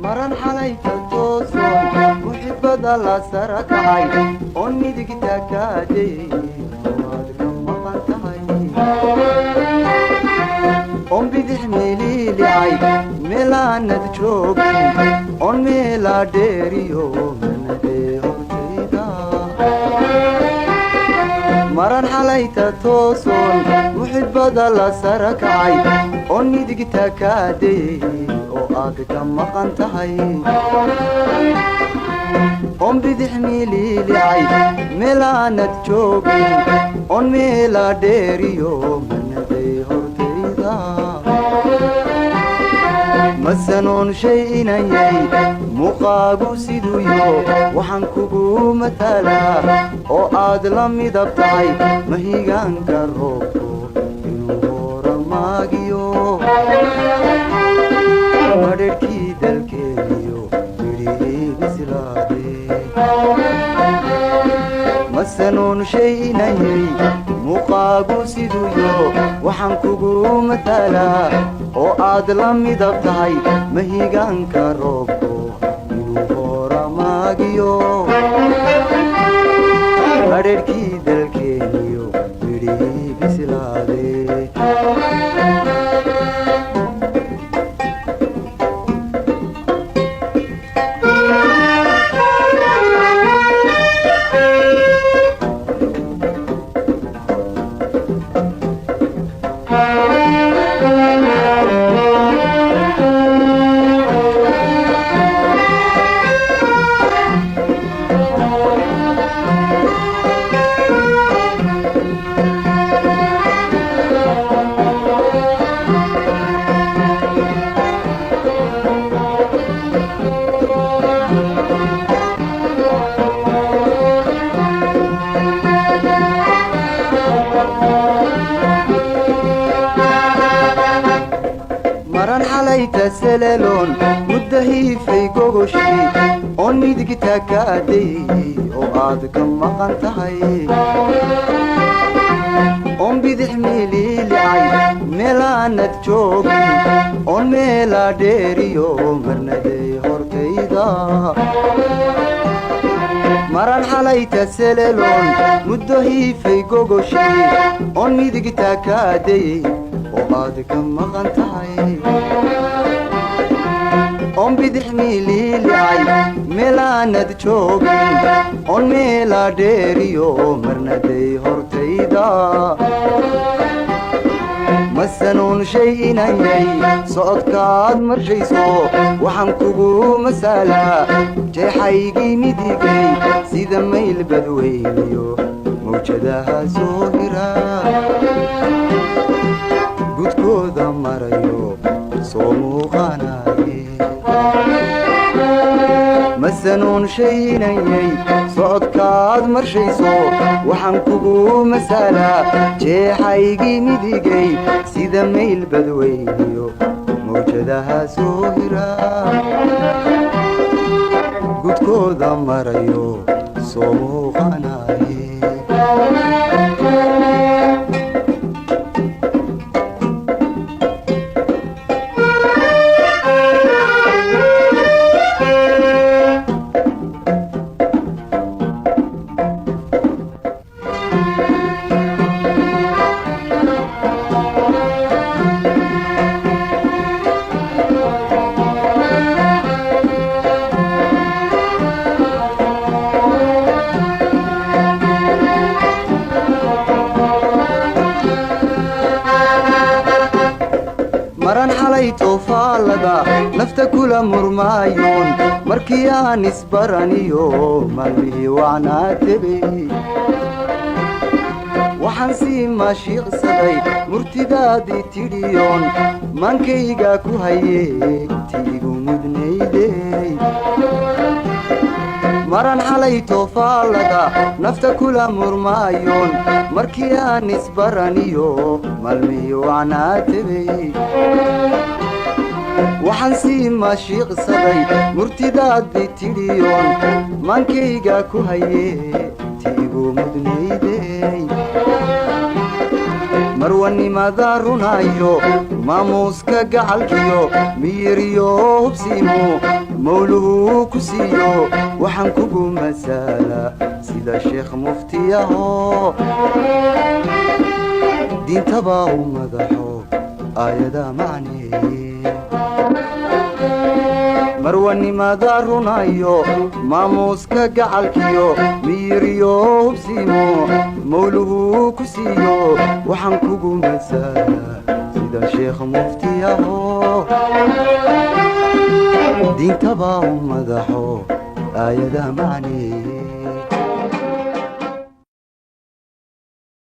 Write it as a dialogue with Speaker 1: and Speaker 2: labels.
Speaker 1: Maran xalayta toosoon muxibada la sara kacay oon midigta kaadayey waad ka maqan tahay, oon bidix miliilicay meelaanad joogin, oon meelaa dheeriyo manadee hortayda. Maran xalayta toosoon muxibada la sara kacay oon midigta kaadayey oo aad ka maqan tahay, oon bidix miliilicay meelaanad joogin, oon meelaa dheeriyo manaday hortayda. Masanoon shay inanyay muuqaagu siduuyo waxaan kugu matalaa oo aad la midab tahay mahigaanka roobko inuu hoora maagiyo madherhkii dalkeeniyo midhihii bislaade. Masanoon shay inanyay muuqaagu siduuyo waxaan kugu matalaa oo aad la midab tahay mahigaanka roobko inuu hoora maagiyo madherhkii dalkeeniyo midhihii bislaade. Maran xalayta seleloon muddo hiifay gogoshii oon midigta kaadayey oo aad ka maqan tahay, oon bidix miliilicay meelaanad joogin, oon meelaa dheeriyo marnaday hortayda. Maran xalayta seleloon muddo hiifay gogoshii oon midigta kaadayey oo aad ka maqan tahay, oon bidix miliilicay meelaanad joogin, oon meelaa dheeriyo marnaday hortayda. Masanuun shay inanyay socodkaad marshayso waxaan kugu masalaa jeexaygii midigay sida mayl badweyniyo mawjadaha soo hira gudkooda marayo soo muuqanaye. Masanuun shaynayay socodkaad marshayso waxaan kugu masalaa jeexaygii midigay sida mayl badweyniyo mawjadaha soo hira gudkooda marayo soo muuqanaye. Maran xalay toofaalada nafta kula murmaayoon markii aan isbaraniyo maalmihii wacnaa tebey, waxaan sii maashiiqsaday murtidaadii tidhiyoon maankayga ku haye ti igu mudnaydey. Maran xalay toofaalada nafta kula murmaayoon markii aan isbaraniyo maalmihii wacnaa tebey, waxaan sii maashiiqsaday murtidaadii tidhiyoon maankayga ku haye ti igu mudnaydey. Marwanimada runayo, maamuuska gacalkiyo, miyiriyo hubsiimo mawluhu ku siiyo. Waxaan kugu masaala sida sheekh muftiyaho, diintabaa u madaxo, aayada macneeye. Marwanimada runayo, maamuuska gacalkiyo, miyiriyo hubsiimo mawluhu ku siiyo. Waxaan kugu masaala sida sheekh muftiyaho, diintabaa u madaxo, aayada macneeye.